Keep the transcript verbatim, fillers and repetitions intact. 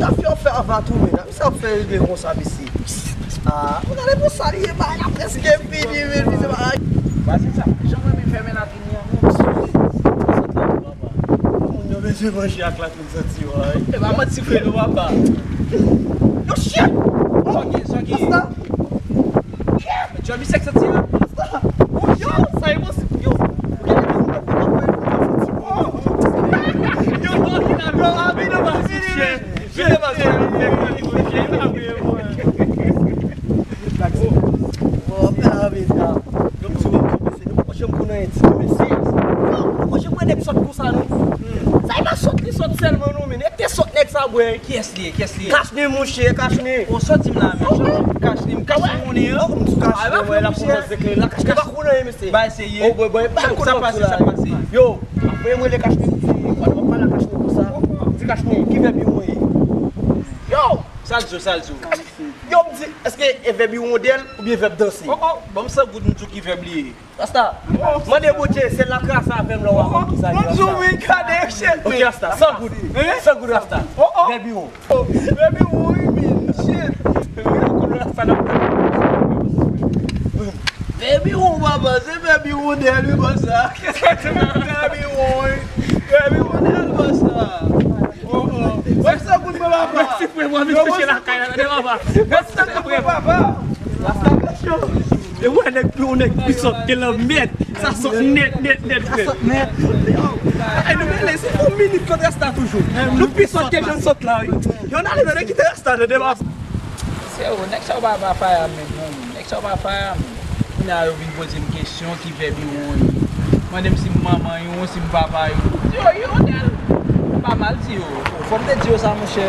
Sa fè w fè ava tou, men. Sa fè regle konsa, mesye. Ah, ou gade pou sa li ye, bagay la prèske fini, men, mesye, bagay. Pase sa, jan mwen menm fèmen latrine an, non. Moun yo bezwen manje ak latrine santi yo, wi. E pa manti, frè, yo papa. Yo, shit! Sòki, sòki. Rasta. Yo, misye k santi yo. Yo, sa e posib. Yo, ou gen de moun k ap fè santi. Yo, yo, yo, a vin anba, vin, vin. Vin anba, vin anba. Bon, fè la vin, la. Yo, m di w, mesye, nou poko janm konn anyen ditou, mesye. Yo, nou poko janm wè nèg sòt konsa, non. Sa e pa sòt li sòt sèlman, non, men. E te sòt nèg sa, bwè. Kiyès li ye? Kiyès li ye? Kachni, monchè, Kachni. O, sòti m la, men. Kachni, m Kachni konnen an. Non, m di Kachni, wè, la kòmanse klere la. Kachni pa konnen, mesye. Bay serye. O, bwè, bwè, pa konnen sa pase, sa pase. Yo, apre m rele Kachni, m di, w ap pale a Kachni konsa. M di Kachni, ki vèb yo ye? Yo! Sa l di w, sa l di w? Yo, m di, èske e vèb iwondèl oubyen vèb danse? O, o, ban m san goud, m di w ki vèb li ye. Rasta, mande Bondye, se l ap krasi avè m lè w ap fè kisa li, Rasta. Bonjou, wi, gade, shit. Ok, Rasta, san goud. Hein? San goud, Rasta. Oh, oh. Vèb iwon. Oh, vèb iwon, wi, men, shit. Kounye a, Rasta, n ap vèb iwon, papa, se vèb iwondèl, wi, papa, sa. Vèb iwon, wi. Vèb iwondèl, papa, sa. Oh, oh. Wè, san goud, papa. Mèsi, frè, mwen vin touche lakay la, tande, papa. Wè, san goud, papa. Rasta, yo. E wè nèg pi, yon nèg pi sòt ke lanmèd. Sa sòt nèt, nèt, nèt, frè. Sa sòt nèt. Ay, nou mele, se pou minit kont Rasta toujou. Nou pi sòt ke jan sòt la, wi. Yo, n ale nan kite Rasta, tande, papa. Se yo, nèg sa yo pa, pa faya menm, non. Nèg sa yo pa faya menm. Kounye a, yo vin poze m kesyon, ki vèb iwon ye. Mande m si m manman iwon, si m papa iwon. M di yo, iwondèl. Pa mal di yo. Fò m te di yo sa, monchè.